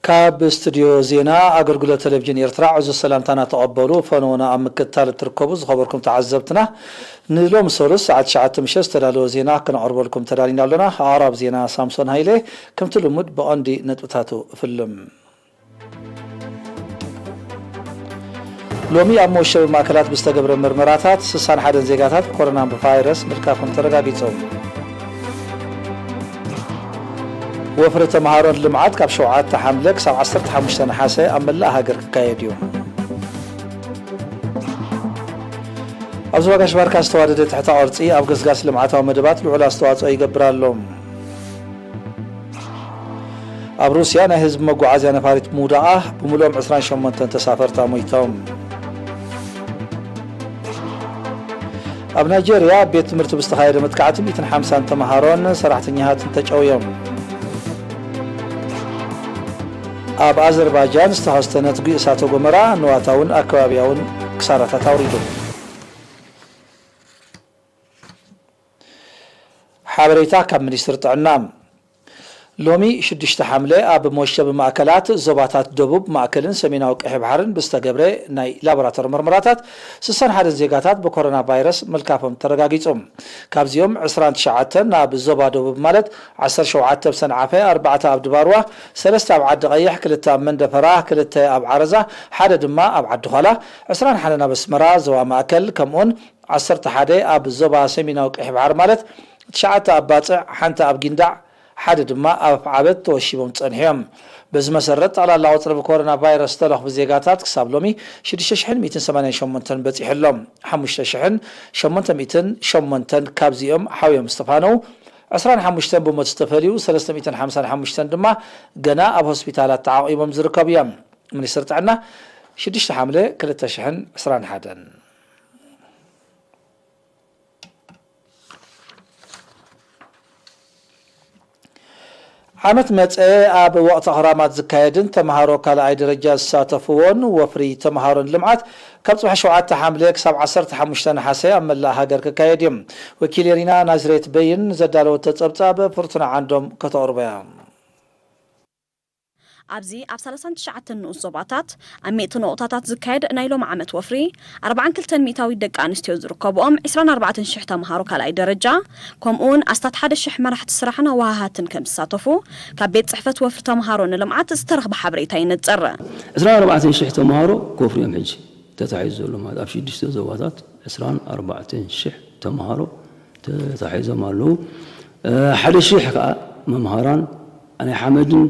ካብ ስቱድዮ ዜና ኣገልግሎት ቴሌቪዥን ኤርትራ ዕዙዝ ሰላምታና ተቐበሉ። ፈነወና ኣብ ምክትታል እትርከቡ ዝኸበርኩም ተዓዘብትና፣ ንሎሚ ሰሉስ ሰዓት ትሽዓተ ምሸት ዝተዳለወ ዜና ክነቕርበልኩም ተዳሊና ኣሎና። ኣቕራብ ዜና ሳምሶን ሃይለ። ከምቲ ልሙድ ብቐንዲ ነጥብታቱ እፍልም። ሎሚ ኣብ መወሸቢ ማእከላት ብዝተገብረ ምርመራታት ስሳን ሓደን ዜጋታት ብኮሮና ቫይረስ ምልካፎም ተረጋጊጾም። ወፍሪ ተምሃሮን ልምዓት ካብ ሸውዓተ ሓምለ ክሳብ ዓሰርተ ሓሙሽተ ነሓሰ ኣብ መላእ ሃገር ክካየድ እዩ። ኣብ ዞባ ጋሽ ባርካ ዝተዋደደ ትሕተ ቅርጺ ኣብ ገስጋስ ልምዓታዊ መደባት ልዑል ኣስተዋጽኦ ይገብር ኣሎ። ኣብ ሩስያ ናይ ህዝቢ መጓዓዝያ ነፋሪት ምውዳቓ ብምሉኦም ዕስራን ሸሞንተን ተሳፈርታ ሞይቶም። ኣብ ናይጀርያ ኣብ ቤት ትምህርቲ ብዝተኻየደ መጥቃዕቲ ሚእትን ሓምሳን ተምሃሮን ሰራሕተኛታትን ተጨውዮም። ኣብ ኣዘርባይጃን ዝተኸስተ ነትጒ እሳተ ጎመራ ንዋታውን ኣከባቢያውን ክሳራታት ኣውሪዱ። ሓበሬታ ካብ ሚኒስትሪ ጥዕና። ሎሚ ሽዱሽተ ሓምለ ኣብ መወሸቢ ማእከላት ዞባታት ደቡብ፣ ማእከልን ሰሜናዊ ቀይሕ ባሕርን ብዝተገብረ ናይ ላቦራቶሪ ምርመራታት ስሳን ሓደን ዜጋታት ብኮሮና ቫይረስ ምልካፎም ተረጋጊጹ። ካብዚኦም ዕስራን ትሽዓተን ኣብ ዞባ ደቡብ ማለት ዓሰርተ ሸውዓተ ኣብ ሰንዓፈ፣ ኣርባዕተ ኣብ ድባርዋ፣ ሰለስተ ኣብ ዓዲ ቀይሕ፣ ክልተ ኣብ መንደፈራ፣ ክልተ ኣብ ዓረዛ፣ ሓደ ድማ ኣብ ዓዲ ዃላ፣ ዕስራን ሓደን ኣብ ኣስመራ ዞባ ማእከል ከምኡውን ዓሰርተ ሓደ ኣብ ዞባ ሰሜናዊ ቀይሕ ባሕሪ ማለት ትሽዓተ ኣብ ባጽዕ፣ ሓንቲ ኣብ ጊንዳዕ፣ ሓደ ድማ ኣብ ኣፍዓበት ተወሺቦም ጸኒሖም። በዚ መሰረት ጠቕላላ ቁጽሪ ብኮሮና ቫይረስ ዝተለኽፉ ዜጋታት ክሳብ ሎሚ ሽዱሽተ ሽሕን ሚእትን ሰማንያን ሸሞንተን በጺሑ ኣሎ። ሓሙሽተ ሽሕን ሸሞንተ ሚእትን ሸሞንተን ካብዚኦም ሓውዮም ዝተፋነው፣ ዕስራን ሓሙሽተን ብሞት ዝተፈልዩ፣ ሰለስተ ሚእትን ሓምሳን ሓሙሽተን ድማ ገና ኣብ ሆስፒታላት ተዓቒቦም ዝርከቡ እዮም። ሚኒስትሪ ጥዕና ሽዱሽተ ሓምለ ክልተ ሽሕን ዕስራን ሓደን። ዓመት መጸ ኣብ ወቕቲ ኣኽራማት ዝካየድን ተምሃሮ ካልኣይ ደረጃ ዝሳተፍዎን ወፍሪ ተምሃሮን ልምዓት ካብ ጽባሕ ሸውዓተ ሓምለ ክሳብ ዓሰርተ ሓሙሽተ ነሓሰ ኣብ መላእ ሃገር ክካየድ እዩ። ወኪል የሪና ናዝሬት በይን ዘዳለወቶ ጸብጻብ ፍርቱና ዓንዶም ከተቕርቦ እያ። ኣብዚ ኣብ ሰላሳን ትሽዓተን ንኡስ ዞባታት ኣብ ሚእቲ ነቑጣታት ዝካየድ ናይ ሎሚ ዓመት ወፍሪ፣ ኣርባዓን ክልተን ሚእታዊት ደቂ ኣንስትዮ ዝርከብኦም ዕስራን ኣርባዕተን ሽሕ ተምሃሮ ካልኣይ ደረጃ፣ ከምኡውን ኣስታት ሓደ ሽሕ መራሕቲ ስራሕን ኣወሃሃትን ከም ዝሳተፉ ካብ ቤት ጽሕፈት ወፍሪ ተምሃሮ ንልምዓት ዝተረኽበ ሓበሬታ ይነጽር። ዕስራን ኣርባዕተን ሽሕ ተምሃሮ ኮፍሪ እዮም ሕጂ ተታሒዙ ዘሎ፣ ማለት ኣብ ሽዱሽተ ዞባታት ዕስራን ኣርባዕተን ሽሕ ተምሃሮ ተታሒዞም ኣለዉ። እ፣ ሓደ ሽሕ ከኣ መምሃራን ናይ ሓመድን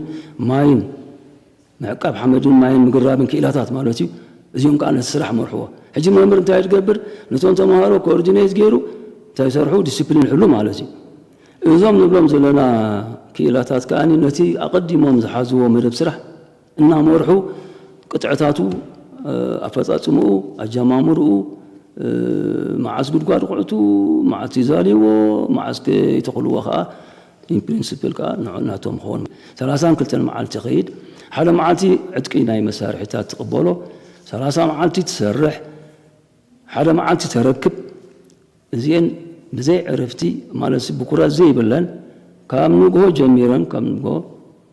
ማይን፣ ምዕቃብ ሓመድን ማይን ምግራብን ክኢላታት ማለት እዩ። እዚኦም ከኣ ነቲ ስራሕ መርሕዎ። ሕጂ መምህር እንታይ ዝገብር? ነቶም ተምሃሮ ኮኦርዲኔት ገይሩ እንታይ ይሰርሑ? ዲስፕሊን ይሕሉ ማለት እዩ። እዞም ንብሎም ዘለና ክኢላታት ከኣ ነቲ ኣቐዲሞም ዝሓዝዎ መደብ ስራሕ እናመርሑ ቅጥዕታቱ፣ እ፣ ኣፈጻጽምኡ፣ ኣጀማምርኡ፣ እ፣ መዓስ ጉድጓድ ቁዕቱ፣ መዓስ ይዛልይዎ፣ መዓስ ከይተኽልዎ ከኣ ኢን ፕሪንስፕል ከኣ ንዑ ናቶም ክኸውን። ሰላሳን ክልተን መዓልቲ ይኸይድ። ሓደ መዓልቲ ዕጥቂ ናይ መሳርሒታት ትቕበሎ፣ ሰላሳ መዓልቲ ትሰርሕ፣ ሓደ መዓልቲ ተረክብ። እዚኤን ብዘይ ዕረፍቲ፣ ማለት ብኩራት ዘይብለን፣ ካብ ንግሆ ጀሚረን፣ ካብ ንግሆ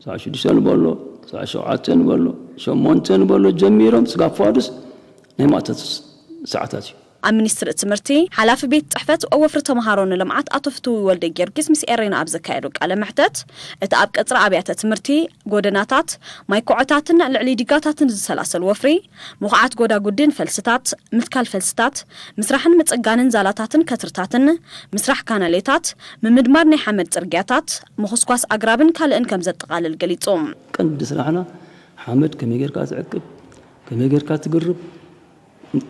ሰዓት ሽዱሽተ ንበሎ፣ ሰዓት ሸውዓተ ንበሎ፣ ሸሞንተ ንበሎ ጀሚሮም ስጋብ ፋዱስ ናይ ማእቶት ሰዓታት እዩ። ኣብ ሚኒስትሪ ትምህርቲ ሓላፊ ቤት ጽሕፈት ወፍሪ ተምሃሮ ንልምዓት ኣቶ ፍትዊ ወልደ ጊዮርጊስ ምስ ኤሬና ኣብ ዘካየዶ ቃለ መሕተት፣ እቲ ኣብ ቀጽሪ ኣብያተ ትምህርቲ፣ ጎደናታት፣ ማይ ኮዖታትን ልዕሊ ዲጋታትን ዝሰላሰል ወፍሪ፣ ምኹዓት ጎዳጉዲ ንፈልስታት፣ ምትካል ፈልስታት፣ ምስራሕን ምጽጋንን ዛላታትን ከትርታትን፣ ምስራሕ ካናሌታት፣ ምምድማር ናይ ሓመድ ጽርግያታት፣ ምኹስኳስ ኣግራብን ካልእን ከም ዘጠቓልል ገሊጹ። ቀንዲ ስራሕና ሓመድ ከመይ ጌርካ ትዕቅብ፣ ከመይ ጌርካ ትግርብ፣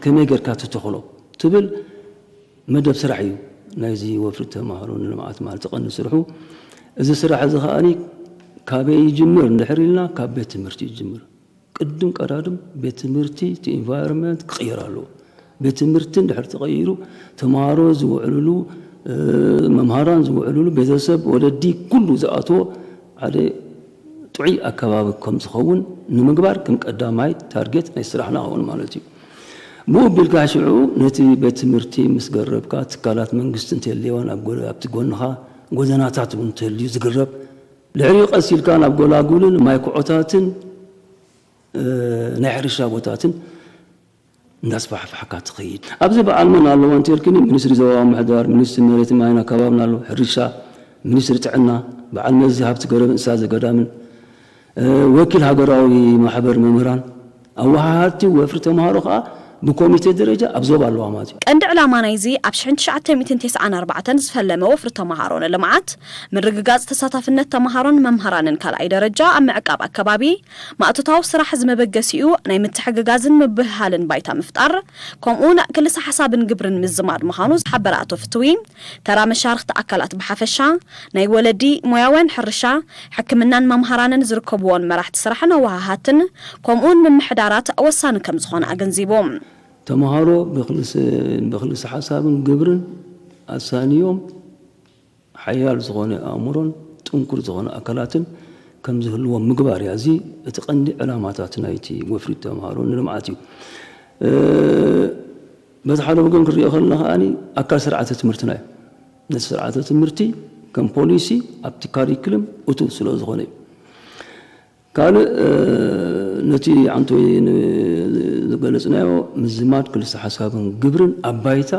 ከመይ ጌርካ ትተኽሎ ትብል መደብ ስራሕ እዩ ናይዚ ወፍሪ ተምሃሮ ንልምዓት ማለት ቀንዲ ስርሑ። እዚ ስራሕ እዚ ከኣ ካበይ ይጅምር እንድሕር ኢልና ካብ ቤት ትምህርቲ ይጅምር። ቅድም ቀዳድም ቤት ትምህርቲ እቲ ኢንቫይሮንመንት ክቕየር ኣለዎ። ቤት ትምህርቲ እንድሕር ተቐይሩ ተምሃሮ ዝውዕልሉ፣ እ፣ መምሃራን ዝውዕልሉ፣ ቤተሰብ፣ ወለዲ ኩሉ ዝኣትዎ ሓደ ጥዑይ ኣከባቢ ከም ዝኸውን ንምግባር ከም ቀዳማይ ታርጌት ናይ ስራሕና ክኸውን ማለት እዩ። ብኡ ኣቢልካ ሽዑ ነቲ ቤት ትምህርቲ ምስ ገረብካ ትካላት መንግስቲ እንተልየዋን ኣብ ጎ-፣ ኣብቲ ጎንኻ ጎደናታት እውን እንተልዩ ዝግረብ፣ ድሕሪኡ ቀስ ኢልካ ናብ ጎላጉልን ማይ ኩዖታትን ናይ ሕርሻ ቦታትን እንዳስፋሕፋሕካ ትኸይድ። ኣብዚ በዓል መን ኣለዋ እንተልክኒ፣ ሚኒስትሪ ዞባዊ ምሕዳር፣ ሚኒስትሪ መሬትን ማይን ኣከባብን ኣሎ፣ ሕርሻ፣ ሚኒስትሪ ጥዕና፣ በዓል መዚ ሃብቲ ገረብ እንስሳ ዘገዳምን፣ ወኪል ሃገራዊ ማሕበር መምህራን፣ ኣወሃሃድቲ ወፍሪ ተምሃሮ ከኣ ብኮሚቴ ደረጃ ኣብ ዞባ ኣለዋ ማለት እዩ። ቀንዲ ዕላማ ናይዚ ኣብ ሽሕን ትሽዓተ ሚእትን ተስዓን ኣርባዕተን ዝፈለመ ወፍሪ ተምሃሮ ንልምዓት፣ ምርግጋጽ ተሳታፍነት ተምሃሮን መምህራንን ካልኣይ ደረጃ ኣብ ምዕቃብ ኣከባቢ፣ ማእቶታዊ ስራሕ ዝመበገሲኡ ናይ ምትሕግጋዝን ምብህሃልን ባይታ ምፍጣር፣ ከምኡውን ክልሰ ሓሳብን ግብርን ምዝማድ ምዃኑ ዝሓበረ ኣቶ ፍትዊ፣ ተራ መሻርኽቲ ኣካላት ብሓፈሻ፣ ናይ ወለዲ፣ ሞያውያን ሕርሻ፣ ሕክምናን መምሃራንን ዝርከብዎን መራሕቲ ስራሕን ኣወሃሃትን፣ ከምኡውን ምምሕዳራት ወሳኒ ከም ዝኾነ ኣገንዚቦም። ተምሃሮ ብክልስ-፣ ብክልሰ ሓሳብን ግብርን ኣሳንዮም ሓያል ዝኾነ ኣእምሮን ጥንኩር ዝኾነ ኣካላትን ከም ዝህልዎም ምግባር እያ። እዚ እቲ ቀንዲ ዕላማታት ናይቲ ወፍሪ ተምሃሮ ንልምዓት እዩ። እ፣ በቲ ሓደ ወገን ክሪኦ ከለና ከኣ ኣካል ስርዓተ ትምህርትና እዩ። ነቲ ስርዓተ ትምህርቲ ከም ፖሊሲ ኣብቲ ካሪክልም እቱው ስለ ዝኾነ እዩ። ካልእ፣ እ፣ ነቲ ዓንቶይ ን-፣ ዝገለጽናዮ ምዝማድ ክልሰ ሓሳብን ግብርን ኣብ ባይታ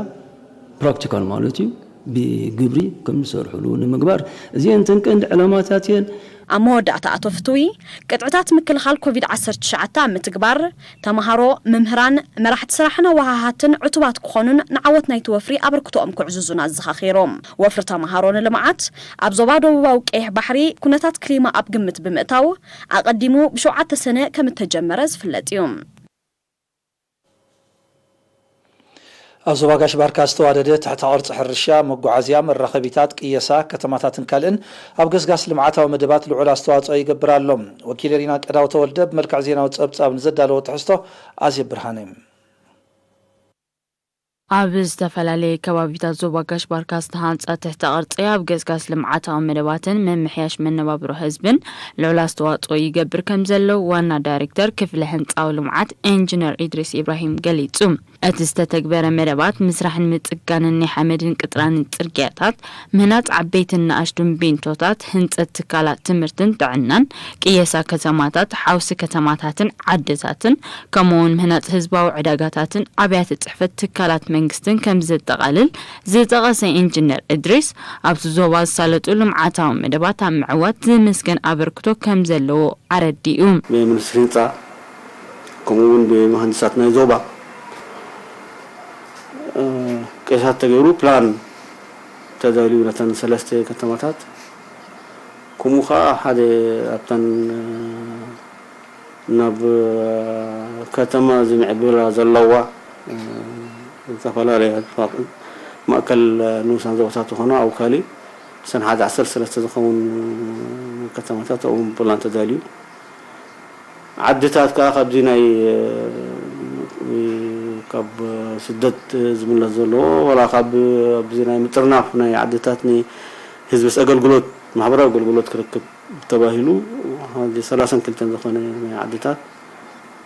ፕራክቲካል ማለት እዩ፣ ብግብሪ ከም ዝሰርሕሉ ንምግባር፣ እዚአን እተን ቀንዲ ዕላማታት እየን። ኣብ መወዳእታ ኣቶ ፍትዊ፣ ቅጥዕታት ምክልኻል ኮቪድ ዓሰርተ ትሽዓተ ኣብ ምትግባር፣ ተምሃሮ፣ መምህራን፣ መራሕቲ ስራሕን ኣወሃሃትን ዕቱባት ክኾኑን ንዓወት ናይቲ ወፍሪ ኣበርክቶኦም ክዕዝዙን ኣዘኻኺሮም። ወፍሪ ተምሃሮ ንልምዓት ኣብ ዞባ ደቡባዊ ቀይሕ ባሕሪ ኩነታት ክሊማ ኣብ ግምት ብምእታው፣ ኣቐዲሙ ብሸውዓተ ሰነ ከም እተጀመረ ዝፍለጥ እዩ። ኣብ ዞባ ጋሽ ባርካ ዝተዋደደ ትሕተ ቅርጺ ሕርሻ፣ መጓዓዝያ፣ መራኸቢታት፣ ቅየሳ፣ ከተማታትን ካልእን ኣብ ገስጋስ ልምዓታዊ መደባት ልዑል ኣስተዋጽኦ ይገብር ኣሎ። ወኪል ሪና ቀዳው ተወልደ ብመልክዕ ዜናዊ ጸብጻብ ንዘዳለዎ ትሕዝቶ ኣዜብ ብርሃነ። ኣብ ዝተፈላለየ ከባቢታት ዞባ ጋሽ ባርካ ዝተሃንጻ ትሕተ ቅርጺ ኣብ ገስጋስ ልምዓታዊ መደባትን ምምሕያሽ መነባብሮ ህዝብን ልዑል ኣስተዋጽኦ ይገብር ከም ዘሎ ዋና ዳይሬክተር ክፍሊ ህንጻዊ ልምዓት ኢንጂነር ኢድሪስ ኢብራሂም ገሊጹ። እቲ ዝተተግበረ መደባት ምስራሕን ምጽጋንን ናይ ሓመድን ቅጥራንን ጽርግያታት፣ ምህናጽ ዓበይትን ንኣሽቱን ቢንቶታት፣ ህንጸት ትካላት ትምህርትን ጥዕናን፣ ቅየሳ ከተማታት፣ ሓውሲ ከተማታትን ዓድታትን፣ ከምኡውን ምህናጽ ህዝባዊ ዕዳጋታትን ኣብያተ ጽሕፈት ትካላት መንግስትን ከም ዘጠቓልል ዝጠቐሰ ኢንጂነር እድሪስ፣ ኣብቲ ዞባ ዝሳለጡ ልምዓታዊ መደባት ኣብ ምዕዋት ዝምስገን ኣበርክቶ ከም ዘለዎ ኣረዲኡ። ብሚኒስትሪ ህንፃ ከምኡ እውን ብመሃንዲሳት ናይ ዞባ፣ እ፣ ቅየሳት ተገይሩ ፕላን ተዳልዩ ነተን ሰለስተ ከተማታት፣ ከምኡ ከዓ ሓደ ኣብተን፣ እ፣ ናብ፣ እ፣ ከተማ ዝምዕብላ ዘለዋ፣ እ፣ ዝተፈላለያ ማእከል ንኡሳን ዞባታት ዝኾና ኣውካሊ፣ ሰን ሓደ ዓሰርተ ሰለስተ ዝኸውን ከተማታት ኣብኡ ፕላን ተዳልዩ። ዓድታት ከኣ ካብዚ ናይ፣ እ፣ ካብ ስደት ዝምለስ ዘለዎ፣ ዋላ ካብ ኣብዚ ናይ ምጥርናፍ ናይ ዓድታት ንህዝብስ ኣገልግሎት፣ ማሕበራዊ ኣገልግሎት ክረክብ ተባሂሉ፣ ሓደ ሰላሳን ክልተን ዝኾነ ናይ ዓድታት፣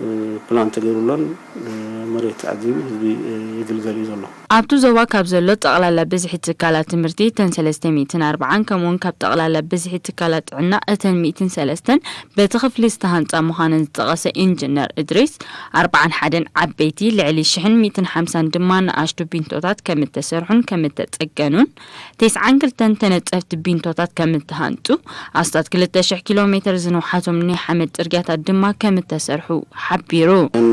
እ፣ ፕላን ተገይሩሎን፣ እ፣ መሬት ተዓዚቡ ህዝቢ፣ እ፣ ይግልገል እዩ ዘሎ። ኣብቲ ዞባ ካብ ዘሎ ጠቕላላ ብዝሒ ትካላት ትምህርቲ፣ እተን ሰለስተ ሚእትን ኣርባዓን፣ ከምኡውን ካብ ጠቕላላ ብዝሒ ትካላት ጥዕና፣ እተን ሚእትን ሰለስተን በቲ ክፍሊ ዝተሃንጻ ምዃነን ዝጠቐሰ ኢንጂነር እድሪስ፣ ኣርባዓን ሓደን ዓበይቲ፣ ልዕሊ ሽሕን ሚእትን ሓምሳን ድማ ንኣሽቱ ቢንቶታት ከም እተሰርሑን ከም እተጸገኑን፣ ተስዓን ክልተን ተነጸፍቲ ቢንቶታት ከም እተሃንጹ፣ ኣስታት ክልተ ሽሕ ኪሎ ሜተር ዝንውሓቶም ናይ ሓመድ ጽርግያታት ድማ ከም እተሰርሑ ሓቢሩ። እተን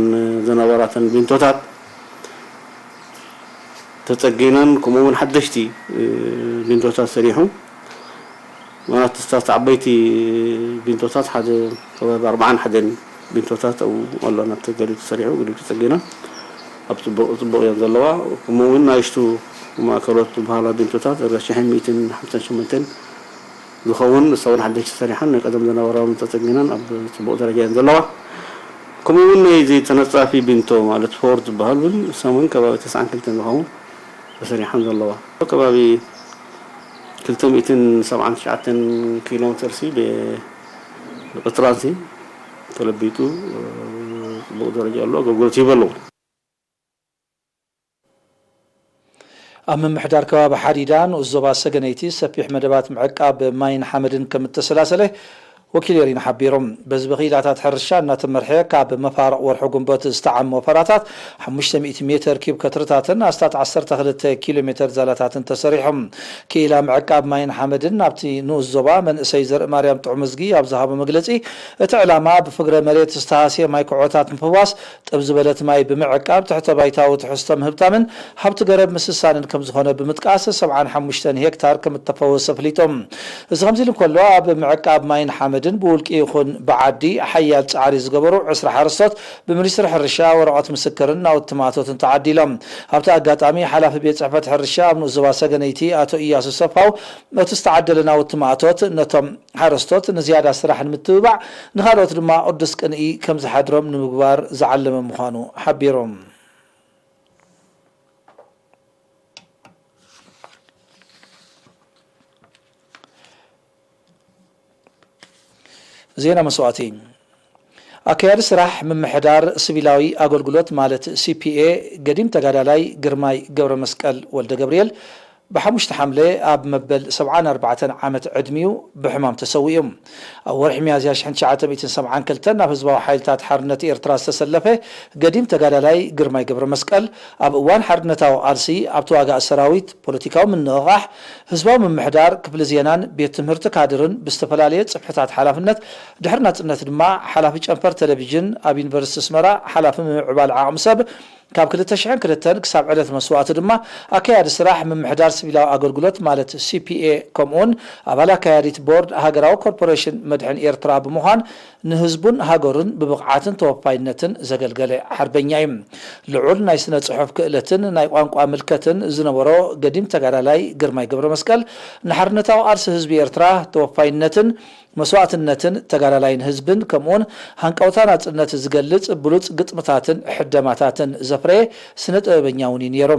ዝነበራተን ቢንቶታት ተጸጊነን፣ ከምኡ እውን ሓደሽቲ፣ እ፣ ቢንቶታት ሰሪሑ። ማለት፣ ስታት ዓበይቲ ቢንቶታት ሓደ ከባቢ ኣርባዓን ሓደን ቢንቶታት ኣብኡ ኣሎ፣ ናብ ተገሊኡ ተሰሪሑ፣ ገሊኡ ተጸጊነን ኣብ ጽቡቕ፣ ጽቡቕ እየን ዘለዋ። ከምኡ እውን ናይሽቱ ማእከሎት ዝበሃላ ቢንቶታት ርብዒ ሽሕን ሚእትን ሓምሳን ሸሞንተን ዝኸውን፣ ንሳ እውን ሓደሽቲ ሰሪሓን ናይ ቀደም ዝነበራ እውን ተጸጊነን ኣብ ጽቡቕ ደረጃ እየን ዘለዋ። ከምኡ እውን ናይዚ ተነጻፊ ቢንቶ ማለት ፎርድ ዝበሃል እውን ንሳ እውን ከባቢ ተስዓን ክልተን ዝኸውን ተሰሪሓን ዘለዋ። ከባቢ ክልተ ሚእትን ሰብዓን ትሽዓተን ኪሎ ሜተር ሲ ብ-፣ ብቅጥራን ሲ ተለቢጡ፣ እ፣ ጽቡቕ ደረጃ ኣሎ፣ ኣገልግሎት ይህብ ኣለዎ። ኣብ ምምሕዳር ከባቢ ሓዲዳ ንኡስ ዞባ ሰገነይቲ ሰፊሕ መደባት ምዕቃብ ማይን ሓመድን ከም እተሰላሰለ ወኪል ኤሪና ሓቢሩ። በዚ ብክኢላታት ሕርሻ እናተመርሐ ካብ መፋርቕ ወርሒ ጉንበት ዝተዓሞ ፈራታት ሓሙሽተ ሚእቲ ሜትር ኪዩብ ከትርታትን ኣስታት ዓሰርተ ክልተ ኪሎ ሜትር ዛላታትን ተሰሪሖም። ክኢላ ምዕቃብ ማይን ሓመድን ናብቲ ንኡስ ዞባ መንእሰይ ዘርኢ ማርያም ጥዑምዝጊ ኣብ ዝሃቦ መግለጺ፣ እቲ ዕላማ ብፍግረ መሬት ዝተሃስየ ማይ ኩዖታት ምፍዋስ፣ ጥብ ዝበለት ማይ ብምዕቃብ ትሕተ ባይታዊ ትሕዝቶ ምህብታምን ሃብቲ ገረብ ምስሳንን ከም ዝኾነ ብምጥቃስ፣ ሰብዓን ሓሙሽተን ሄክታር ከም እተፈወሰ ኣፍሊጦም። እዚ ከምዚ ኢሉ እንከሎ፣ ኣብ ምዕቃብ ማይን ሓመድን ብውልቂ ይኹን ብዓዲ ሓያል ጻዕሪ ዝገበሩ ዕስራ ሓረስቶት ብሚኒስትሪ ሕርሻ ወረቐት ምስክርን ናውቲ ማእቶትን ተዓዲሎም። ኣብቲ ኣጋጣሚ፣ ሓላፊ ቤት ጽሕፈት ሕርሻ ኣብ ንኡስ ዞባ ሰገነይቲ ኣቶ ኢያሱ ሰፋው፣ እቲ ዝተዓደለ ናውቲ ማእቶት ነቶም ሓረስቶት ንዝያዳ ስራሕ ንምትብባዕ፣ ንኻልኦት ድማ ቅዱስ ቅንኢ ከም ዝሓድሮም ንምግባር ዝዓለመ ምዃኑ ሓቢሮም። ዜና መስዋእቲ። ኣካያዲ ስራሕ ምምሕዳር ሲቪላዊ ኣገልግሎት ማለት ሲፒኤ ገዲም ተጋዳላይ ግርማይ ገብረ መስቀል ወልደ ገብርኤል ብሓሙሽተ ሓምለ ኣብ መበል ሰብዓን ኣርባዕተን ዓመት ዕድሚኡ ብሕማም ተሰዊኡ። ኣብ ወርሒ ሚያዝያ ሽሕን ትሽዓተ ሚእትን ሰብዓን ክልተን ናብ ህዝባዊ ሓይልታት ሓርነት ኤርትራ ዝተሰለፈ ገዲም ተጋዳላይ ግርማይ ገብረ መስቀል፣ ኣብ እዋን ሓርነታዊ ቃልሲ ኣብ ተዋጋኢ ሰራዊት፣ ፖለቲካዊ ምንቕቓሕ፣ ህዝባዊ ምምሕዳር፣ ክፍሊ ዜናን ቤት ትምህርቲ ካድርን ብዝተፈላለየ ጽፍሕታት ሓላፍነት፣ ድሕሪ ናጽነት ድማ ሓላፊ ጨንፈር ቴሌቪዥን፣ ኣብ ዩኒቨርሲቲ ኣስመራ ሓላፊ ምምዕባል ዓቕሚ ሰብ፣ ካብ ክልተ ሽሕን ክልተን ክሳብ ዕለት መስዋእቱ ድማ ኣካያዲ ስራሕ ምምሕዳር ሲቪላዊ ኣገልግሎት ማለት ሲፒኤ፣ ከምኡውን ኣባል ኣካያዲት ቦርድ ሃገራዊ ኮርፖሬሽን መድሕን ኤርትራ ብምዃን ንህዝቡን ሃገሩን ብብቕዓትን ተወፋይነትን ዘገልገለ ሓርበኛ እዩ። ልዑል ናይ ስነ ጽሑፍ ክእለትን ናይ ቋንቋ ምልከትን ዝነበሮ ገዲም ተጋዳላይ ግርማይ ገብረ መስቀል፣ ንሓርነታዊ ቃልሲ ህዝቢ ኤርትራ ተወፋይነትን መስዋእትነትን ተጋዳላይን ህዝብን፣ ከምኡውን ሃንቀውታ ናጽነት ዝገልጽ ብሉጽ ግጥምታትን ሕደማታትን ዘፍረየ ስነ ጥበበኛ እውን እዩ ነይሩ።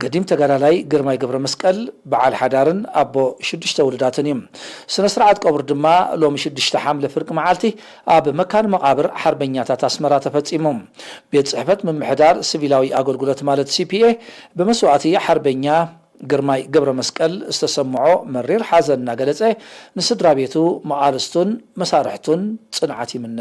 ገዲም ተጋዳላይ ግርማይ ገብረ መስቀል በዓል ሓዳርን ኣቦ ሽዱሽተ ውሉዳትን እዩ። ስነ ስርዓት ቀብሩ ድማ ሎሚ ሽዱሽተ ሓምለ ፍርቂ መዓልቲ ኣብ መካነ መቓብር ሓርበኛታት ኣስመራ ተፈጺሙ። ቤት ጽሕፈት ምምሕዳር ሲቪላዊ ኣገልግሎት ማለት ሲፒኤ ብመስዋእቲ ሓርበኛ ግርማይ ገብረ መስቀል ዝተሰምዖ መሪር ሓዘን እናገለጸ፣ ንስድራ ቤቱ፣ መቓርስቱን መሳርሕቱን ጽንዓት ይምነ።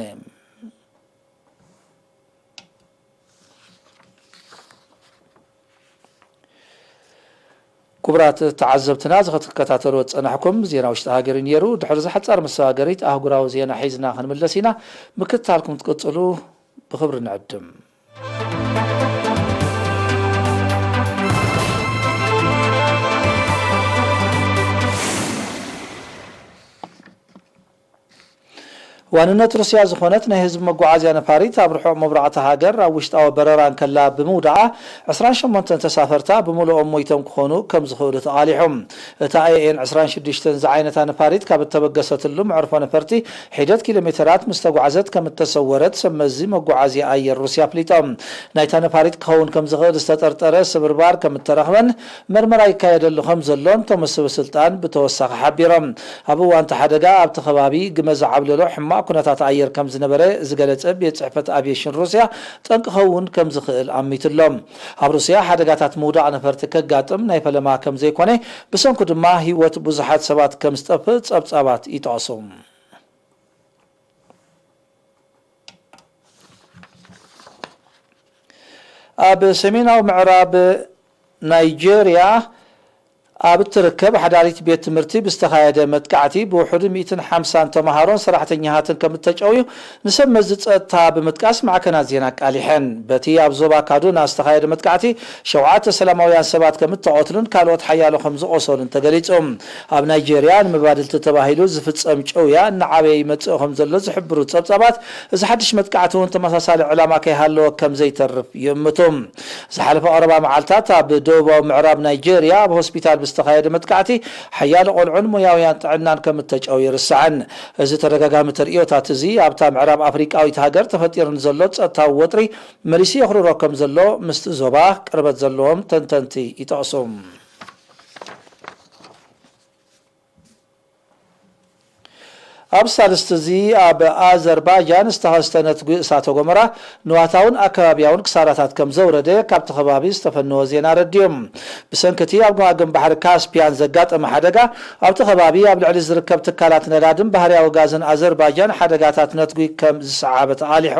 ክቡራት ተዓዘብትና፣ እዚ ክትከታተልዎ ዝጸናሕኩም ዜና ውሽጢ ሃገር እዩ ነይሩ። ድሕሪ እዚ ሓጻር መሰጋገሪት ኣህጉራዊ ዜና ሒዝና ክንምለስ ኢና። ምክትታልኩም ትቅጽሉ ብኽብሪ ንዕድም። ዋንነት ሩስያ ዝኾነት ናይ ህዝቢ መጓዓዝያ ነፋሪት ኣብ ርሑቕ ምብራቕ እታ ሃገር ኣብ ውሽጣዊ በረራ እንከላ ብምውድቓ፣ ዕስራን ሸሞንተን ተሳፈርታ ብምሉኦም ሞይቶም ክኾኑ ከም ዝኽእሉ ተቓሊሑ። እታ ኤኤን ዕስራን ሽዱሽተን ዝዓይነታ ነፋሪት ካብ እተበገሰትሉ መዕርፎ ነፈርቲ ሒደት ኪሎ ሜተራት ምስ ተጓዕዘት ከም እተሰወረት ሰብ መዚ መጓዓዝያ ኣየር ሩስያ ኣፍሊጦም። ናይታ ነፋሪት ክኸውን ከም ዝኽእል ዝተጠርጠረ ስብርባር ከም እተረኽበን መርመራ ይካየደሉ ከም ዘሎን እቶም ሰበ ስልጣን ብተወሳኺ ሓቢሮም። ኣብ እዋን እቲ ሓደጋ ኣብቲ ከባቢ ግመ ዝዓብለሎ ሕማቕ ኩነታት ኣየር ከም ዝነበረ ዝገለጸ ቤት ጽሕፈት ኣቪየሽን ሩስያ፣ ጠንቂ ክኸውን ከም ዝኽእል ኣሚቱ ኣሎ። ኣብ ሩስያ ሓደጋታት ምውዳቕ ነፈርቲ ከጋጥም ናይ ፈለማ ከም ዘይኮነ፣ ብሰንኩ ድማ ህይወት ብዙሓት ሰባት ከም ዝጠፍእ ጸብጻባት ይጠቕሱ። ኣብ ሰሜናዊ ምዕራብ ናይጄርያ ኣብ እትርከብ ሓዳሪት ቤት ትምህርቲ ብዝተኻየደ መጥቃዕቲ ብውሑዱ ሚእትን ሓምሳን ተምሃሮን ሰራሕተኛታትን ከም እተጨውዩ ንሰብ መዚ ጸጥታ ብምጥቃስ ማዕከናት ዜና ኣቃሊሐን። በቲ ኣብ ዞባ ካዱና ዝተኻየደ መጥቃዕቲ ሸውዓተ ሰላማውያን ሰባት ከም እተቐትሉን ካልኦት ሓያሎ ከም ዝቖሰሉን ተገሊጹ። ኣብ ናይጄርያ ንመባድልቲ ተባሂሉ ዝፍጸም ጨውያ እናዓበየ ይመጽእ ከም ዘሎ ዝሕብሩ ጸብጻባት፣ እዚ ሓድሽ መጥቃዕቲ እውን ተመሳሳሊ ዕላማ ከይሃለወ ከም ዘይተርፍ ይእምቱ። ዝሓለፈ ቀረባ መዓልታት ኣብ ደቡባዊ ምዕራብ ናይጄርያ ኣብ ሆስፒታል ብዝተኻየደ መጥቃዕቲ ሓያሎ ቆልዑን ሞያውያን ጥዕናን ከም እተጨው ይርስዓን። እዚ ተደጋጋሚ ተርእዮታት እዚ ኣብታ ምዕራብ ኣፍሪቃዊት ሃገር ተፈጢሩ ንዘሎ ጸጥታዊ ወጥሪ መሊሱ የኽርሮ ከም ዘሎ ምስቲ ዞባ ቅርበት ዘለዎም ተንተንቲ ይጠቕሱ። ኣብ ሳልስቲ እዚ ኣብ ኣዘርባይጃን ዝተኸስተ ነትጒ እሳተ ጎመራ ንዋታውን ኣከባቢያውን ክሳራታት ከም ዘውረደ ካብቲ ከባቢ ዝተፈነወ ዜና ኣረዲኡ። ብሰንኪ እቲ ኣብ ገማግም ባሕሪ ካስፒያን ዘጋጠመ ሓደጋ፣ ኣብቲ ከባቢ ኣብ ልዕሊ ዝርከብ ትካላት ነዳድን ባህርያዊ ጋዝን ኣዘርባይጃን ሓደጋታት ነትጒ ከም ዝሰዓበ ተቓሊሑ።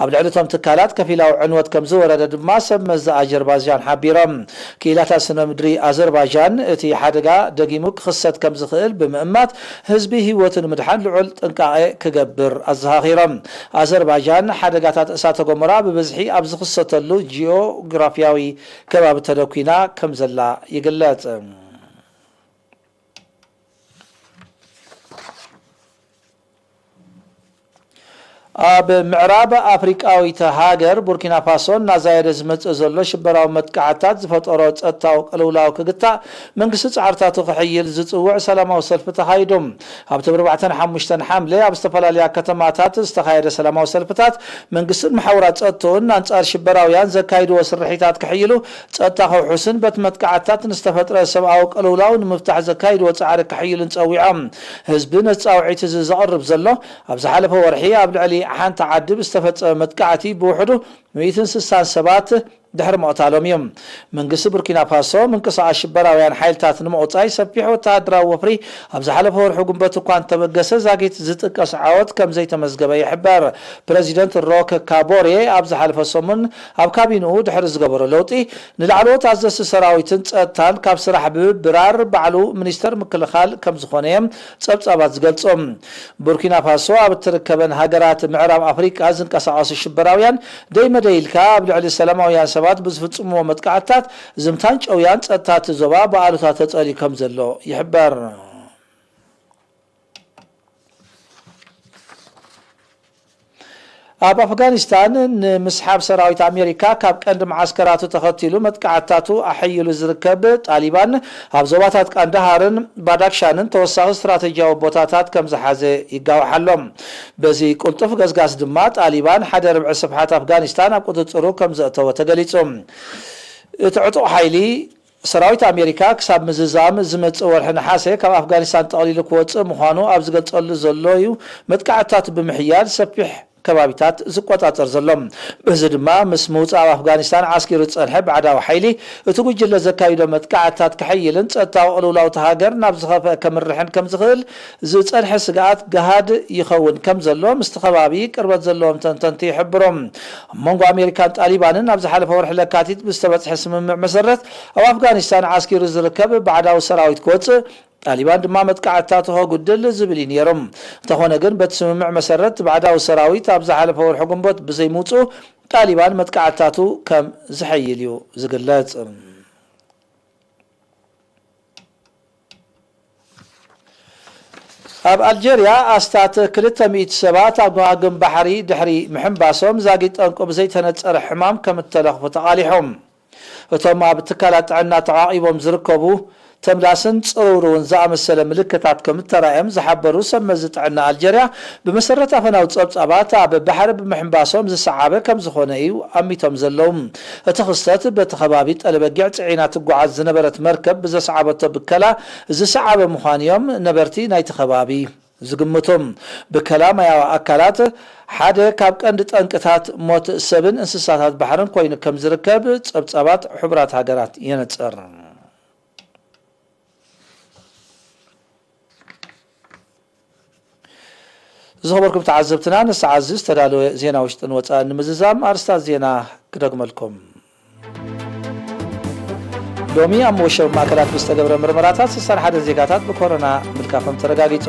ኣብ ልዕሊ እቶም ትካላት ከፊላዊ ዕንወት ከም ዝወረደ ድማ ሰብ መዚ ኣዘርባይጃን ሓቢሮም። ክኢላታት ስነ ምድሪ ኣዘርባይጃን እቲ ሓደጋ ደጊሙ ክኽሰት ከም ዝኽእል ብምእማት፣ ህዝቢ ህይወቱ ንምድሓን ልዑል ጥንቃቐ ክገብር ኣዘኻኺሮም። ኣዘርባይጃን ሓደጋታት እሳተ ጎመራ ብብዝሒ ኣብ ዝኽሰተሉ ጂኦግራፊያዊ ከባቢ ተደኲና ከም ዘላ ይግለጽ። ኣብ ምዕራብ ኣፍሪቃዊት ሃገር ቡርኪና ፋሶ እናዛየደ ዝመጽእ ዘሎ ሽበራዊ መጥቃዕትታት ዝፈጠሮ ጸጥታዊ ቅልውላው ክግታእ መንግስቲ ጻዕርታቱ ክሕይል ዝጽውዕ ሰላማዊ ሰልፊ ተኻይዱ። ኣብቲ ብኣርባዕተን ሓሙሽተን ሓምለ ኣብ ዝተፈላለያ ከተማታት ዝተኻየደ ሰላማዊ ሰልፍታት መንግስትን መሓውራት ጸጥትኡን ኣንጻር ሽበራውያን ዘካይድዎ ስርሒታት ክሕይሉ፣ ጸጥታ ከውሕስን በቲ መጥቃዕትታት ንዝተፈጥረ ሰብኣዊ ቅልውላው ንምፍታሕ ዘካይድዎ ጻዕሪ ክሕይልን ጸዊዖም። ህዝቢ ነቲ ጻውዒት እዚ ዘቕርብ ዘሎ፣ ኣብ ዝሓለፈ ወርሒ ኣብ ልዕሊ ሓንቲ ዓዲ ብዝተፈጸመ መጥቃዕቲ ብውሕዱ ሚእትን ስሳን ሰባት ድሕሪ ምቕታሎም እዩ። መንግስቲ ቡርኪና ፋሶ ምንቅስቓስ ሽበራውያን ሓይልታት ንምቑጻይ ሰፊሕ ወተሃደራዊ ወፍሪ ኣብ ዝሓለፈ ወርሒ ጉንበት እኳ እንተበገሰ፣ ዛጊት ዝጥቀስ ዓወት ከም ዘይተመዝገበ ይሕበር። ፕረዚደንት ሮክ ካቦሬ ኣብ ዝሓለፈ ሰሙን ኣብ ካቢንኡ ድሕሪ ዝገበሮ ለውጢ፣ ንላዕለዎት ኣዘዝቲ ሰራዊትን ጸጥታን ካብ ስራሕ ብምብራር ባዕሉ ሚኒስተር ምክልኻል ከም ዝኾነ እዮም ጸብጻባት ዝገልጹ። ቡርኪና ፋሶ ኣብ እትርከበን ሃገራት ምዕራብ ኣፍሪቃ ዝንቀሳቐሱ ሽበራውያን ደይ መደይ ኢልካ ኣብ ልዕሊ ሰላማውያን ሰባት ብዝፍጽምዎ መጥቃዕትታት ዝምታን ጨውያን ጸጥታ እቲ ዞባ ብኣሉታ ተጸልዩ ከም ዘሎ ይሕበር። ኣብ ኣፍጋኒስታን ንምስሓብ ሰራዊት ኣሜሪካ ካብ ቀንዲ መዓስከራቱ ተኸቲሉ መጥቃዕትታቱ ኣሐይሉ ዝርከብ ጣሊባን፣ ኣብ ዞባታት ቃንዳሃርን ባዳክሻንን ተወሳኺ ስትራተጂያዊ ቦታታት ከም ዝሓዘ ይጋውሕ ኣሎ። በዚ ቅልጡፍ ገስጋስ ድማ ጣሊባን ሓደ ርብዒ ስፍሓት ኣፍጋኒስታን ኣብ ቁጽጽሩ ከም ዘእተወ ተገሊጹ። እቲ ዕጡቕ ሓይሊ ሰራዊት ኣሜሪካ ክሳብ ምዝዛም ዝመጽእ ወርሒ ነሓሰ ካብ ኣፍጋኒስታን ጠቕሊሉ ክወጽእ ምዃኑ ኣብ ዝገልጸሉ ዘሎ እዩ መጥቃዕትታቱ ብምሕያል ሰፊሕ ከባቢታት ዝቆጻጸር ዘሎ። በዚ ድማ ምስ ምውጻእ ኣብ ኣፍጋኒስታን ዓስኪሩ ዝጸንሐ ባዕዳዊ ሓይሊ እቲ ጉጅለ ዘካይዶ መጥቃዕትታት ክሕይልን ጸጥታዊ ቅልውላው እታ ሃገር ናብ ዝኸፍአ ከምርሕን ከም ዝኽእል ዝጸንሐ ስግኣት ገሃድ ይኸውን ከም ዘሎ ምስቲ ከባቢ ቅርበት ዘለዎም ተንተንቲ ይሕብሩ። ኣብ መንጎ ኣሜሪካን ጣሊባንን ኣብ ዝሓለፈ ወርሒ ለካቲት ብዝተበጽሐ ስምምዕ መሰረት ኣብ ኣፍጋኒስታን ዓስኪሩ ዝርከብ ባዕዳዊ ሰራዊት ክወጽእ፣ ጣሊባን ድማ መጥቃዕትታቱ ከጉድል ዝብል እዩ ነይሩ። እንተኾነ ግን በቲ ስምምዕ መሰረት ባዕዳዊ ሰራዊት ኣብ ዝሓለፈ ወርሒ ግንቦት ብዘይምውጽኡ ጣሊባን መጥቃዕትታቱ ከም ዝሐይል እዩ ዝግለጽ። ኣብ ኣልጀርያ ኣስታት ክልተ ሚእቲ ሰባት ኣብ ገማግም ባሕሪ ድሕሪ ምሕንባሶም ዛጊድ ጠንቁ ብዘይተነጸረ ሕማም ከም እተለኽፉ ተቓሊሖም። እቶም ኣብ ትካላት ጥዕና ተዓቒቦም ዝርከቡ ተምላስን ጽርውርውን ዝኣመሰለ ምልክታት ከም እተራእዮም ዝሓበሩ ሰብ መዚ ጥዕና ኣልጀርያ፣ ብመሰረት ኣፈናዊ ጸብጻባት ኣብ ባሕሪ ብምሕንባሶም ዝሰዓበ ከም ዝኾነ እዩ ኣሚቶም ዘለዉ። እቲ ክስተት በቲ ከባቢ ጠለበጊዕ ጽዒና ትጓዓዝ ዝነበረት መርከብ ብዘስዓበቶ ብከላ ዝሰዓበ ምዃኑ እዮም ነበርቲ ናይቲ ከባቢ ዝግምቱ። ብከላ ማያዊ ኣካላት ሓደ ካብ ቀንዲ ጠንቅታት ሞት ሰብን እንስሳታት ባሕርን ኮይኑ ከም ዝርከብ ጸብጻባት ሕቡራት ሃገራት የነጽር። ዝኸበርኩም ተዓዘብትና፣ ንሰዓት እዚ ዝተዳለወ ዜና ውሽጥን ወጻእን ንምዝዛም ኣርስታት ዜና ክደግመልኩም። ሎሚ ኣብ መወሸቢ ማእከላት ብዝተገብረ ምርመራታት ስሳን ሓደ ዜጋታት ብኮሮና ምልካፎም ተረጋጊጹ።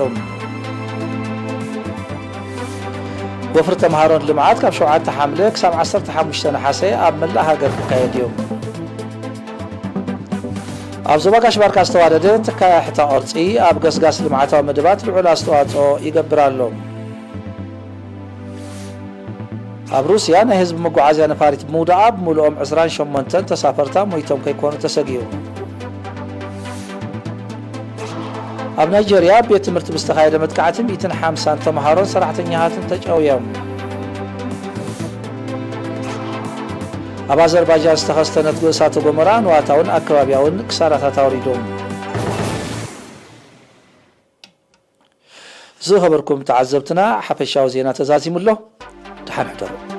ወፍሪ ተምሃሮን ልምዓት ካብ ሸውዓተ ሓምለ ክሳብ ዓሰርተ ሓሙሽተ ነሓሰ ኣብ መላእ ሃገር ክካየድ እዩ። ኣብ ዞባ ጋሽ ባርካ ዝተዋደደ ትካያ ሕታ ቅርጺ ኣብ ገስጋስ ልምዓታዊ መደባት ልዑል ኣስተዋጽኦ ይገብር ኣሎ። ኣብ ሩስያ ናይ ህዝቢ መጓዓዝያ ነፋሪት ብምውድቓ ብምሉኦም ዕስራን ሸሞንተን ተሳፈርታ ሞይቶም ከይኮኑ ተሰጊኡ። ኣብ ናይጀርያ ቤት ትምህርቲ ብዝተኻየደ መጥቃዕቲ ሚእትን ሓምሳን ተምሃሮን ሰራሕተኛታትን ተጨውዮም። ኣብ ኣዘርባይጃን ዝተኸስተ ነትጒ እሳተ ጎመራ ንዋታውን ኣከባቢያውን ክሳራታት ኣውሪዱ። ዝኸበርኩም ተዓዘብትና፣ ሓፈሻዊ ዜና ተዛዚሙ ኣሎ። ደሓን ሕደሩ።